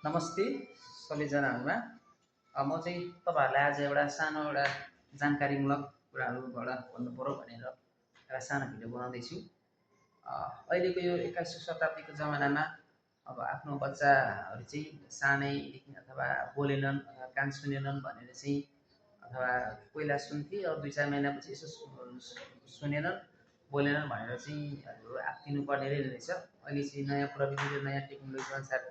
नमस्ते सबैजनाहरूमा म चाहिँ तपाईँहरूलाई आज एउटा सानो एउटा जानकारीमूलक कुराहरूबाट भन्नु पर्यो भनेर एउटा सानो भिडियो बनाउँदैछु। अहिलेको यो 21औं शताब्दीको जमानामा अब आफ्नो बच्चाहरू चाहिँ सानैदेखि अथवा बोलेनन् अथवा कान सुनेनन् भनेर चाहिँ अथवा पहिला सुन्थे अब 2-4 महिनापछि यसो सुनेनन् बोलेनन् भनेर चाहिँ आत्तिनु पर्ने रहेछ। अहिले चाहिँ नयाँ प्रविधि र नयाँ टेक्नोलोजी अनुसार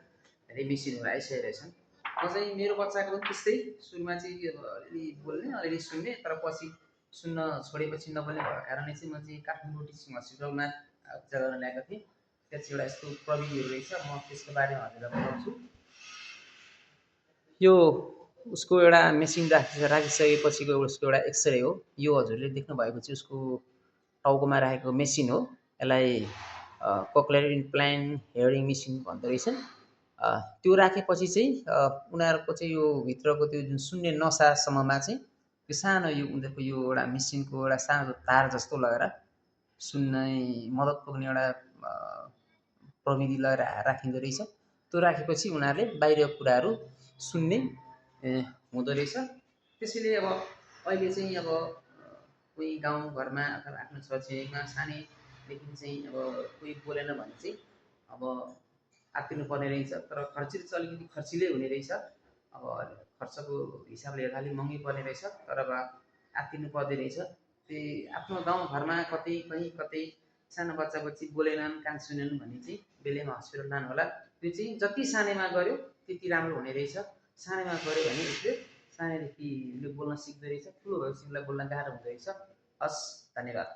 धेरै मेसिनहरू आइसकेका रहेछन्। म चाहिँ मेरो बच्चाको पनि त्यस्तै सुरुमा चाहिँ अलिअलि बोल्ने अलिअलि सुन्ने तर पछि सुन्न छोडेपछि नबोल्ने भएको कारणले चाहिँ म चाहिँ काठमाडौँ टिचिङ हस्पिटलमा उपचार गर्न ल्याएको थिएँ। त्यहाँ चाहिँ एउटा यस्तो प्रविधिहरू रहेछ, म त्यसको बारेमा हजुरलाई बताउँछु। यो उसको एउटा मेसिन राखिसकेपछिको उसको एउटा एक्सरे हो। यो हजुरले देख्नुभएको चाहिँ उसको टाउकोमा राखेको मेसिन हो। यसलाई कोक्लियर इम्प्लान्ट हेयरिङ मेसिन भन्दो रहेछन्। त्यो राखेपछि चाहिँ उनीहरूको चाहिँ यो भित्रको त्यो जुन सुन्ने नसासम्ममा चाहिँ त्यो सानो यो उनीहरूको यो एउटा मेसिनको एउटा सानो तार जस्तो लगेर सुन्ने मद्दत पुग्ने एउटा प्रविधि लगेर राखिँदो रहेछ। त्यो राखेपछि उनीहरूले बाहिरको कुराहरू सुन्ने हुँदो रहेछ। त्यसैले अब अहिले चाहिँ अब कोही गाउँघरमा अथवा आफ्नो छरछिमेकमा सानैदेखि चाहिँ अब कोही बोलेन भने चाहिँ अब आत्तिनु पर्ने रहेछ। तर खर्चिलो चाहिँ अलिकति खर्चिलै हुने रहेछ। अब खर्चको हिसाबले हेर्दा अलिक महँगै पर्ने रहेछ, तर अब आत्तिनु पर्ने रहेछ। त्यही आफ्नो गाउँघरमा कतै सानो बच्ची बोलेनन् कान सुनेनन् भने चाहिँ बेलैमा हस्पिटल लानु होला। त्यो चाहिँ जति सानैमा गर्यो त्यति राम्रो हुने रहेछ। सानैमा गर्यो भने उसले सानैदेखि बोल्न सिक्दो रहेछ, ठुलो भएपछि उसलाई बोल्न गाह्रो हुँदो रहेछ। हस्, धन्यवाद।